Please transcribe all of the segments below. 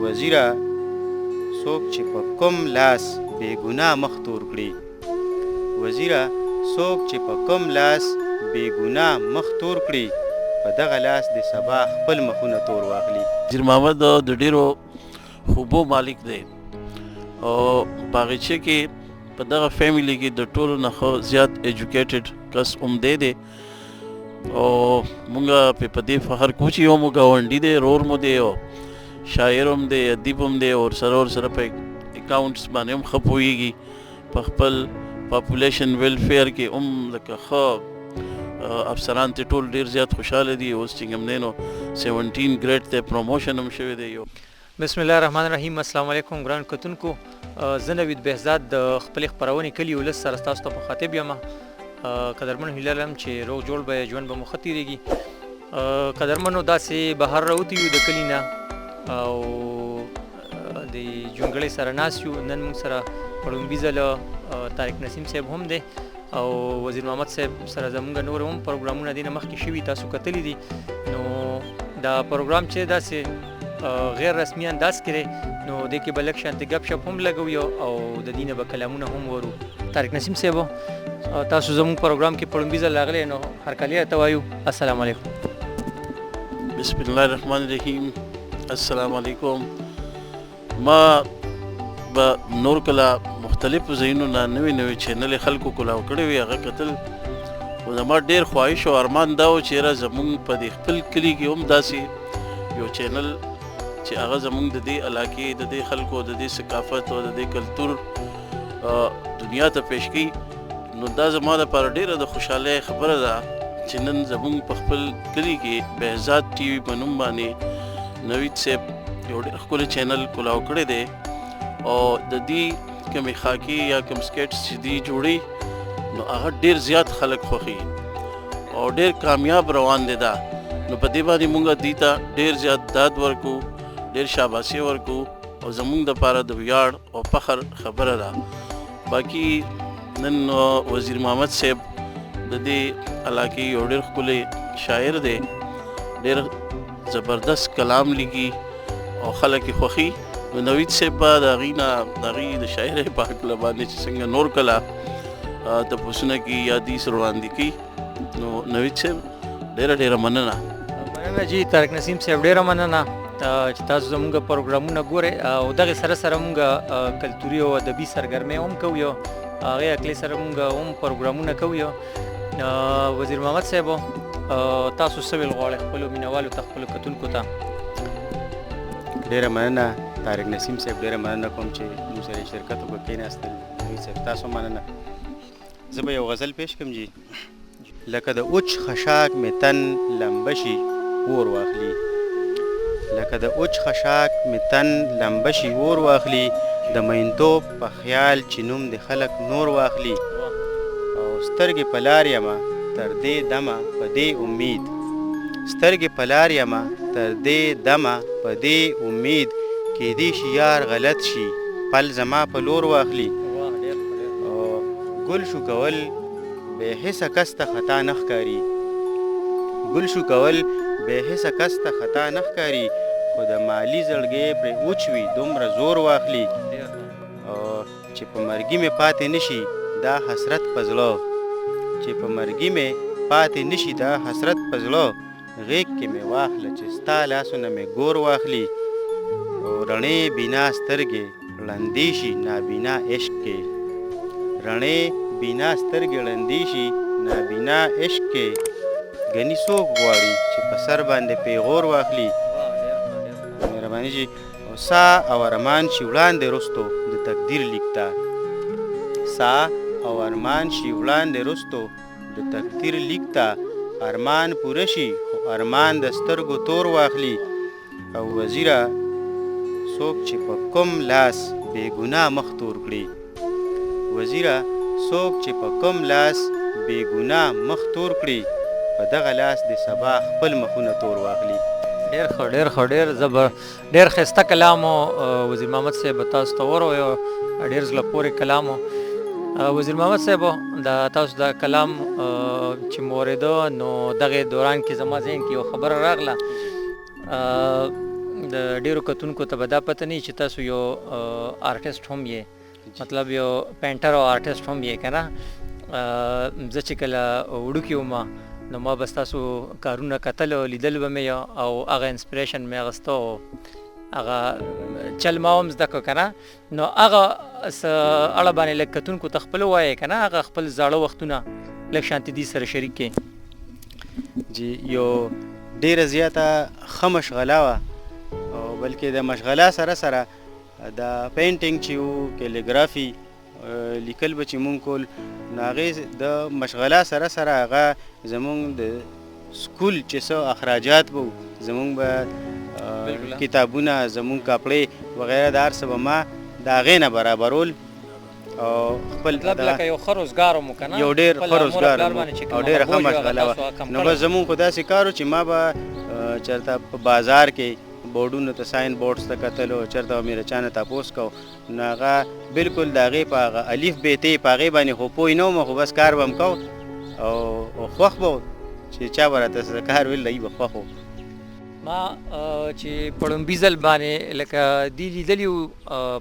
وزیره څوک چې په کوم لاس بې ګناه مخ تور کړي. وزیره څوک چې په کوم لاس بې ګناه مخ تور کړي، په دغه لاس دې سبا خپل مخونه تور واخلي. وزیر محمد د ډیرو خوبو مالک دی او باغچه کې په دغه فیملی کې د ټولو نه ښه زیات ایجوکیټډ کس هم دی دی او مونږ په دې فخر کوو چې یو مو ګاونډي دی، رور مو دی او شاعر هم دی، ادیب هم دی، او ورسره په اکاونټس باندې هم ښه پوهېږي، په خپل پاپولیشن ویلفیر کې هم لکه ښه افسران ته ټول ډیر زیات خوشحاله دي. اوس چې کوم دی نو 17 ګریډ ته پروموشن هم شوی دی. یو بسم الله الرحمن الرحیم. السلام علیکم ګران کتونکو، زه نوید بهزاد د خپلې خپرونې کلي ولس سره ستاسو ته مخاطب یم. قدرمنو هیله لرم چې روغ جوړ به ژوند به مو ښه تېرېږي. قدرمنو داسې بهر راوتي یو د کلي نه او د جونګړې سره ناست یو. نن موږ سره په ړومبي ځل طارق نسیم صاحب هم دی او وزیر محمد صاحب سره زموږ نور هم پروګرامونه دینه مخکې شوي، تاسو کتلي دي. نو دا پروګرام چې داسې غیر رسمي انداز کې دی، نو دې کې به لږ شانتې ګپ شپ هم لګوي او د دینه به کلامونه هم ورو. طارق نسیم صاحب، تاسو زموږ پروګرام کې په ړومبي ځل راغلی، نو هرکلی راته وایو. السلام علیکم. بسم الله الرحمن الرحیم. السلام علیکم. ما به نور کله مختلفو ځایونو نه نوې نوې چینلې خلکو کولاو کړې وي، هغه کتل، خو زما ډېر خواهش او ارمان دا و چې یاره زمونږ په دې خپل کلي کې هم داسې یو چینل چې هغه زمونږ د دې علاقې د دې خلکو د دې ثقافت او د دې کلتور دنیا ته پیش کړي. نو دا زما لپاره ډېره د خوشحالۍ خبره ده چې نن زمونږ په خپل کلي کې بهزاد ټي وي په نوم باندې نوید صاحب یو ډېر ښکلی چینل کولاو کړی دی او د دې کومې خاکې یا کوم سکیټس چې دی جوړي نو هغه ډېر زیات خلک خوښي او ډېر کامیاب روان دی دا. نو په دې باندې مونږ دوی ته ډېر زیات داد ورکو، ډېر شاباسي ورکو او زمونږ دپاره د ویاړ او فخر خبره ده. باقي نن وزیر محمد صاحب د دې علاقې یو ډېر ښکلی شاعر دی، ډېر زبردست کلام لیکي او خلک یې خوښي. نو نوید صاحب به د هغې نه د هغې د شاعرۍ په هکله باندې چې څنګه نور کله تپوسونه کوي یا دوی سره وړاندې کوي. نو نوید صاحب ډېره ډېره مننه. مننه جی طارق نسیم صاحب، ډېره مننه چې تاسو زموږ پروګرامونه ګورئ او دغې سره سره موږ کلتوري او ادبي سرګرمۍ هم کوو، هغې هکلې سره موږ هم پروګرامونه کوو. وزیر محمد صاحب، تاسو څه ویل غواړئ خپلو مینهوالو ته، خپلو کتونکو ته؟ ډېره مننه طارق نسیم صاحب، ډېره مننه کوم چې موږ سره یې شرکت وکړ، کښېناستل. نوید صاحب تاسو مننه. زه به یو غزل پیش کړم جی. لکه د اوچ خشاک مې تن لمبه شي اور واخلي، لکه د اوچ خشاک مې تن لمبه شي اور واخلي، د مئینتوب په خیال چې نوم د خلک نور واخلي، او سترګې په لار یمه تر دې دمه په دې امید، سترګې په لار یمه تر دې دمه په دې امید، کیدی شي یار غلط شي پل زما په لور واخلي، او ګل شو کول بې حسه کس ته خطا نه ښکاري، ګل شو کول بې حسه کس ته خطا نه ښکاري، خو د مالي زړګی پرې اوچ وي دومره زور واخلي، او چې په مرګي مې پاتې نشي دا حسرت په زړه، چې په مرګي مې پاتې نشي دا حسرت په زړه، غېږ کې مې واخله چې ستا لاسونه مې ګور واخلي، او رڼې بینا سترګې ړندې شي نابینا عشق کې، رڼې بینا سترګې ړندې شي نابینا عشق کې، ګني څوک غواړي چې په سر باندې پیغور واخلي. مهرباني جی. او سا او ارمان شي وړاندې رستو د تقدیر لیک ته، سا او ارمان شي وړاندې رستو د تقدیر لیک ته، ارمان پوره شي خو ارمان د سترګو تور واخلي، او وزیره څوک چې په کوم لاس بې ګناه مخ تور کړي، وزیره څوک چې په کوم لاس بې ګناه مخ تور کړي، په دغه لاس د سبا خپل مخونه تور واخلي. ډېر ښه، ډېر ښه، ډېر زبر، ډېر ښایسته کلام وزیر محمد صاحب تاسو ته ورویو، ډېر زړه پورې کلام. وزیر محمد صاحب، دا تاسو دا کلام چې مو اورېده نو دغې دوران کې زما ذهن کې یو خبره راغله. د ډیرو کتونکو ته به دا پته نه چې تاسو یو آرټیسټ هم یې، مطلب یو پینټر او آرټیسټ هم یې که نه؟ زه چې کله وړوکی وم نو ما به ستاسو کارونه کتل او لیدل به مې او هغه انسپریشن مې اخیسته او هغه چل ما هم زده کړ که نه. نو هغه څه اړه باندې لږ کتونکو ته خپل ووایې که نه، هغه خپل زاړه وختونه لږ شانتې دي سره شریک کړې. جی یو ډیره زیاته ښه مشغله وه، او بلکې د مشغله سره سره د پینټینګ چې وو، کیلیګرافي لیکل به چې مونږ کول، نو هغې د مشغله سره سره هغه زمونږ د سکول چې څه اخراجات به وو، زمونږ به کتابونه، زمونږ کپړې وغیره، د هر څه به ما د هغې نه برابرول او خپل مطلب لکه یو ښه روزګار مو که نه، یو ډېر ښه روزګار مو او ډېره ښه مشغله وه. نو بس زمونږ خو داسې کار و چې ما به چېرته په بازار کې بورډونو ته، ساین بورډز ته کتلو، چېرته به مې د چا نه تپوس کو، نو هغه بالکل د هغې په هغه الف بې تې په هغې باندې خو پوه نه وم، خو بس کار به م کو او خوښ به و چې چا به راته څه کار ویل، دی به خوښ و. ما چې په ړومبي ځل باندې لکه دی لیدلی و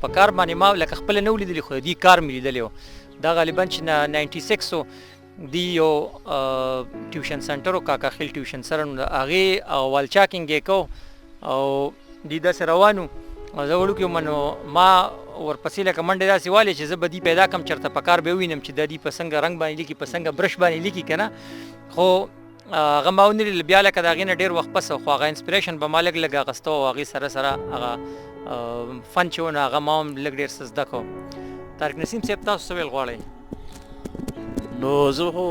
په کار باندې، ما لکه خپله نه و لیدلی خو د دې کار مې لیدلی و. دا غالبا چې 96 و، دی یو ټیوشن سنټر و، کاکا خیل ټیوشن سره، نو د هغې او والچاکینګ یې کو او دی داسې روان و او زه وړوکی وم، نو ما ورپسې لکه منډې داسې والې چې زه به دی پیدا کړم، چېرته په کار به یې ووینم چې دا دی په څنګه رنګ باندې لیکي، په څنګه برش باندې لیکي که نه. خو هغه ما ونه لیدل بیا لکه د هغې نه ډېر وخت پس، خو هغه انسپریشن به ما لږ لږ اخیسته او هغې سره سره هغه فن چې و نو هغه ما هم لږ ډېر څه زده کړو. طارق نسیم صاحب تاسو څه ویل غواړئ؟ نو زه خو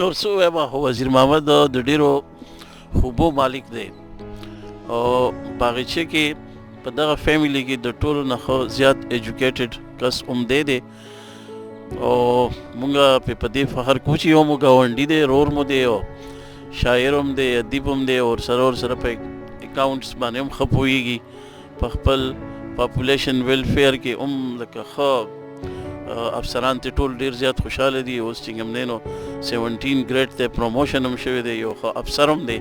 نور څه ووایم، خو وزیر محمد د ډېرو خوبو مالک دی او باغچه کې په دغه فیملی کې د ټولو نه ښه زیات ایجوکیټډ کس هم دی دی او مونږ په دې فخر کوو چې یو مو ګاونډي دی، رور مو دی او شاعر هم دی، ادیب هم دی، او ورسره په اکاونټس باندې هم ښه پوهېږي، په خپل پاپولیشن ویلفیر کې هم لکه ښه افسران ته ټول ډېر زیات خوشحاله دي. اوس چې کوم دی نو 17 ګریډ ته پروموشن هم شوی دی، یو ښه افسر هم دی.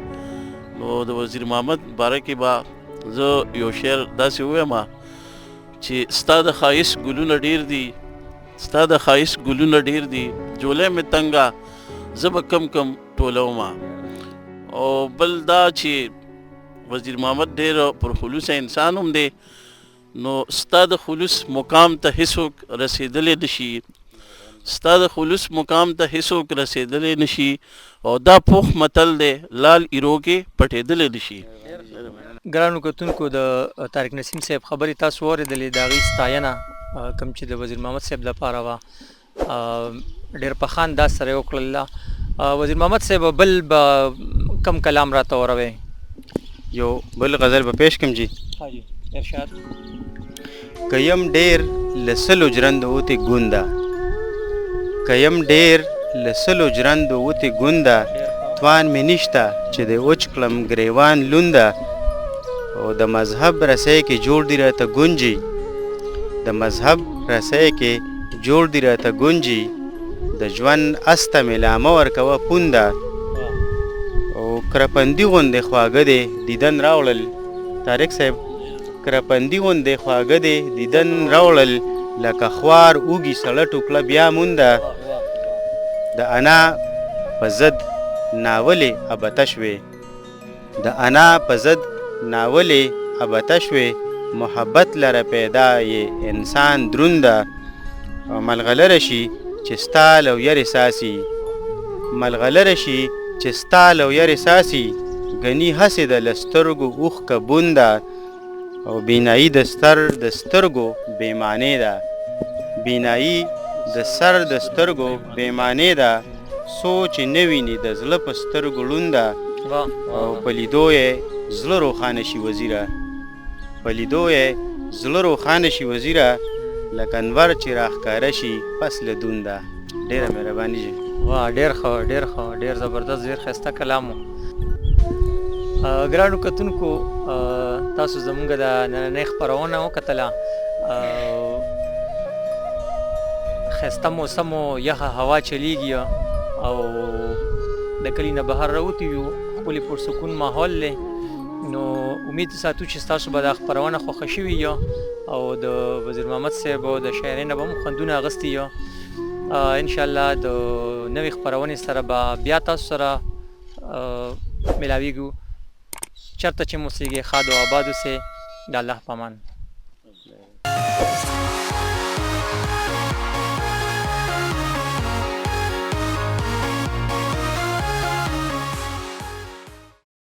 نو د وزیر محمد باره کې به زه یو شعر داسې ووایم چې ستا د ښایست ګلونه ډېر دي، ستا د ښایست ګلونه ډېر دي، جولی مې تنګه زه به کم کم ټولوم. او بل دا چې وزیر محمد ډېر پرخلوصه انسان هم دی، نو ستا د خلوص مقام ته هیڅوک رسېدلی نه شي، ستا د خلوص مقام ته هیڅوک رسېدلی نه شي، او دا پوخ متل دی لال ایرو کې پټېدلی نه شي. ګرانو کتونکو د طارق نسیم صاحب خبرې تاسو واورېدلې، د هغې ستاینه کوم چې د وزیر محمد صاحب لپاره وه ډېر په ښه انداز سره یې وکړله. وزیر محمد صاحب بل به کم کلام راته وروئ؟ یو بل غزل به پیش کړم جی. ها جی ارشاد. که یم ډېر له سلو ژرندو وتې ګونده، که یم ډېر له سلو ژرندو وتې ګونده، توان مې نشته چې د اوچ کړم ګریوان لونده، او د مذهب رسۍ کې جوړ دي راته ګونجي، د مذهب رسۍ کې جوړ دي راته ګونجي، د ژوند استه مې لامه ورکوه پونده، او کرپندي غوندې خواږه دی دیدن راوړل. طارق صاحب کرپندي غوندې خواږه دی دیدن راوړل، لکه خوار اوږي سړه ټوکړه بیا مونده، د انا په ضد ناولې ابته شوې، د انا په ضد ناولې ابته شوې، محبت لره پیدا یې انسان درونده، او ملغلره شي چې ستا له ویرې ساسي، ملغلره شي چې ستا له ویرې ساسي، ګني هسې ده له سترګو اوښکه بونده، او بینایي د سر د سترګو بې معنی ده، بینایي د سر د سترګو بې معنی ده، څو چې نه ویني د زړه په سترګو ړونده، او په لیدو یې زړه روښانه شي وزیره، په لیدو یې زړه روښانه شي وزیره، لکه انور چې راښکاره شي پس له دونده. ډېره مهرباني جی. واه ډېر ښه، ډېر ښه، ډېر زبردست، ډېر ښایسته کلام و. ګرانو کتونکو تاسو زمونږ د نننۍ خپرونه وکتله. ښایسته موسم و، یخه هوا چلیږي او د کلي نه بهر راوتي یو، ښکلي پرسکون ماحول دی. نو امید ساتو چې تاسو به دا خپرونه خوښه شوي یو او د وزیر محمد صاحب د شاعرۍ نه به هم خوندونه اخیستي یو. ان شاء الله د نوې خپرونې سره به بیا تاسو سره ملاویږو. چرته چې مو اوسیږئ ښاد او آباد اوسئ. د الله په امان.